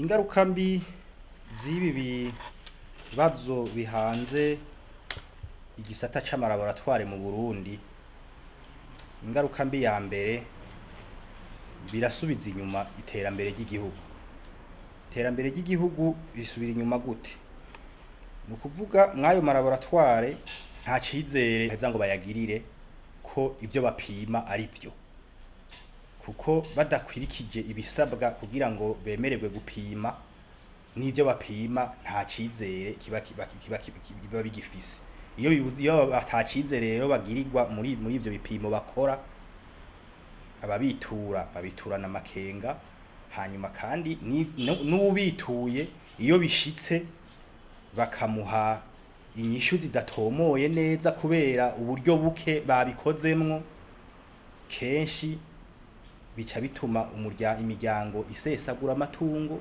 Ingaruka mbi z'ibi bibazo bihanze igisata c'amalaboratware mu Burundi, ingaruka mbi ya mbere, birasubiza inyuma iterambere ry'igihugu. Iterambere ry'igihugu risubira inyuma gute? Ni ukuvuga mw'ayo malaboratware nta cizere heza ngo bayagirire ko ivyo bapima ari vyo, kuko badakwirikije ibisabwa kugira ngo bemererwe gupima, n'ivyo bapima nta cizere kiba bigifise. Iyo ata cizere rero bagirirwa muri ivyo bipimo bakora, ababitura babiturana amakenga. Hanyuma kandi n'uwubituye, iyo bishitse bakamuha inyishu zidatomoye neza kubera uburyo buke babikozemwo, kenshi bica bituma imiryango isesagura amatungo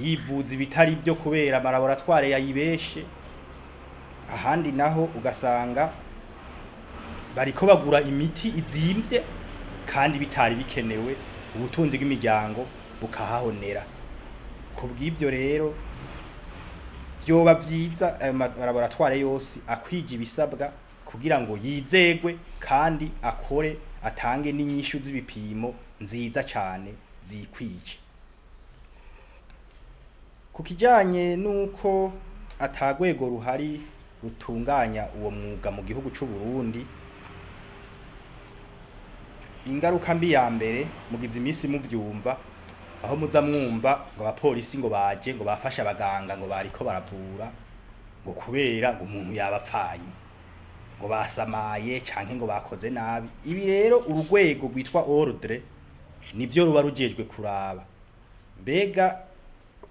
yivuza ibitari vyo kubera amalaboratware yayibeshe. Ahandi naho ugasanga bariko bagura imiti izimvye kandi bitari bikenewe, ubutunzi bw'imiryango bukahahonera. Kubw'ivyo rero vyoba vyiza ayo malaboratware yose akwije ibisabwa kugira ngo yizegwe kandi akore, atange n'inyishu z'ibipimo nziza cane zikwije. Ku kijanye n'uko atagwego ruhari rutunganya uwo mwuga mu gihugu c'u Burundi, ingaruka mbi ya mbere, mugize imisi muvyumva aho muza mwumva ngo abapolisi ngo baje ngo bafashe abaganga ngo bariko baravura, ngo kubera ngo umuntu yabapfanye, ngo basamaye canke ngo bakoze nabi. Ibi rero urugwego rwitwa ordre nivyo ruba rujejwe kuraba. Mbega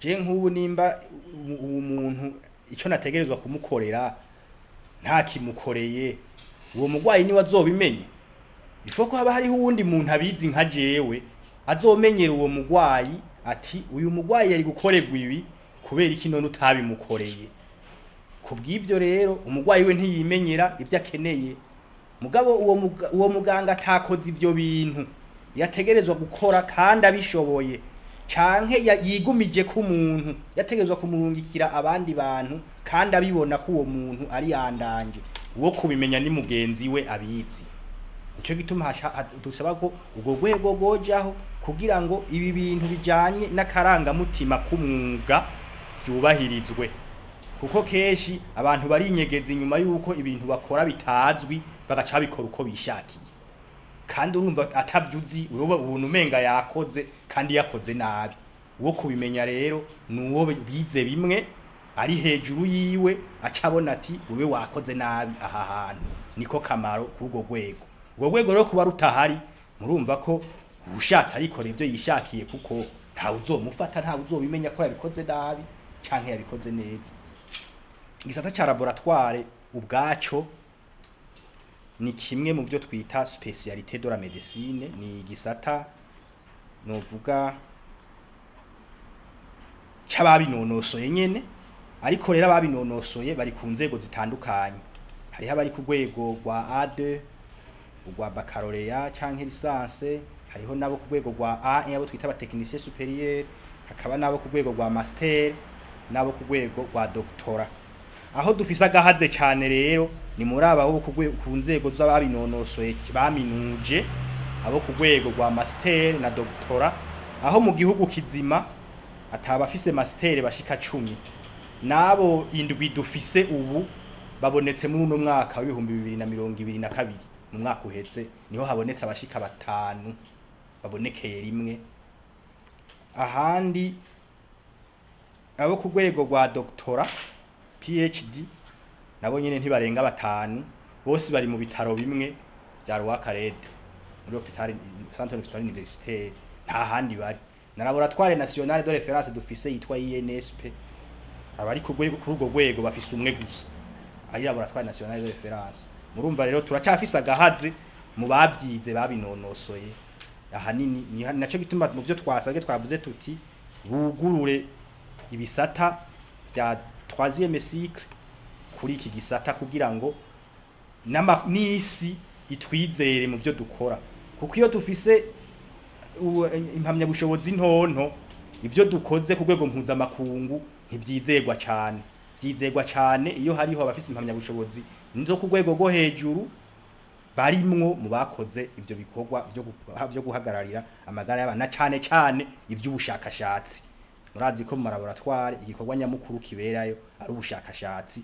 je nk'ubu nimba uwo muntu ico nategerezwa kumukorera nta kimukoreye, uwo mugwayi niwe azobimenya? Ifo ko haba hariho uwundi muntu abizi nka jewe azomenyera uwo mugwayi ati: "Uyu mugwayi yari gukorerwa ibi, kubera iki none utabimukoreye?" Kubw'ivyo rero umugwayi we ntiyimenyera ivyo akeneye, mugabo uwo muganga atakoze ivyo bintu yategerezwa gukora kandi abishoboye, canke yigumije ko umuntu yategerezwa kumurungikira abandi bantu kandi abibona ko uwo muntu ari yandanje, uwo kubimenya ni mugenzi we abizi. Nico gituma dusaba ko urwo rwego rwojaho kugira ngo ibi bintu bijanye n'akarangamutima k'umwuga vyubahirizwe, kuko kenshi abantu barinyegeza inyuma yuko ibintu bakora bitazwi, bagaca babikora uko bishakiye. Kandi urumva atavyuzi, wewe ubuntu umenga yakoze kandi yakoze nabi. Uwo kubimenya rero ni uwo bize bimwe ari hejuru yiwe, aca abona ati: "Wewe wakoze nabi aha hantu." Niko kamaro k'urwo rwego. Urwo rwego rero kuba rutahari, murumva ko ushatse arikora ivyo yishakiye, kuko ntawe uzomufata, ntawe uzobimenya ko yabikoze nabi canke yabikoze neza. Igisata ca laboratoire ubwaco ni kimwe mu byo twita spécialité de la médecine, ni igisata novuga c'ababinonosoye nyene. Ariko rero ababinonosoye bari ku nzego zitandukanye: hariho abari ku rwego rwa A2, urwa baccalauréat canke licence, hariho nabo ku rwego rwa A1, abo twita aba technicien supérieur, hakaba nabo ku rwego rwa master, nabo ku rwego rwa doctorat. Aho dufise agahaze cane rero ni muri aba bo ku nzego z'ababinonosoye baminuje, abo ku rwego rwa master na doctorat, aho mu gihugu kizima atabafise master bashika 10. Nabo indwi dufise ubu babonetse muri uno mwaka w'2022. Mu mwaka uheze niho habonetse abashika batanu babonekeye rimwe. Ahandi abo ku rwego rwa doctorat, PhD, nabo nyene ntibarenga batanu, bose bari mu bitaro bimwe bya Rwakarede, muri hôpital, centre hospitalier universitaire, nta handi bari. Na laboratoire nationale de référence dufise yitwa INSP, abari ku rwego, kuri urwo rwego bafise umwe gusa, ari laboratoire nationale de référence. Murumva rero turacafise agahaze mu bavyize babinonosoye ahanini. Ni naco gituma mu byo twasabwe twavuze tuti bugurure ibisata bya troisième cycle kuri iki gisata, kugira ngo n'isi itwizere mu byo dukora, kuko iyo dufise impamyabushobozi ntonto Ivyo dukoze ku rwego mpuzamakungu ntivyizegwa cane, vyizegwa cane iyo hariho abafise impamyabushobozi zo ku rwego rwo hejuru barimwo mu bakoze ivyo bikorwa vyo guhagararira amagara y'abantu, na cane cane ivy'ubushakashatsi. Murazi ko mu malaboratware igikorwa nyamukuru kiberayo ari ubushakashatsi.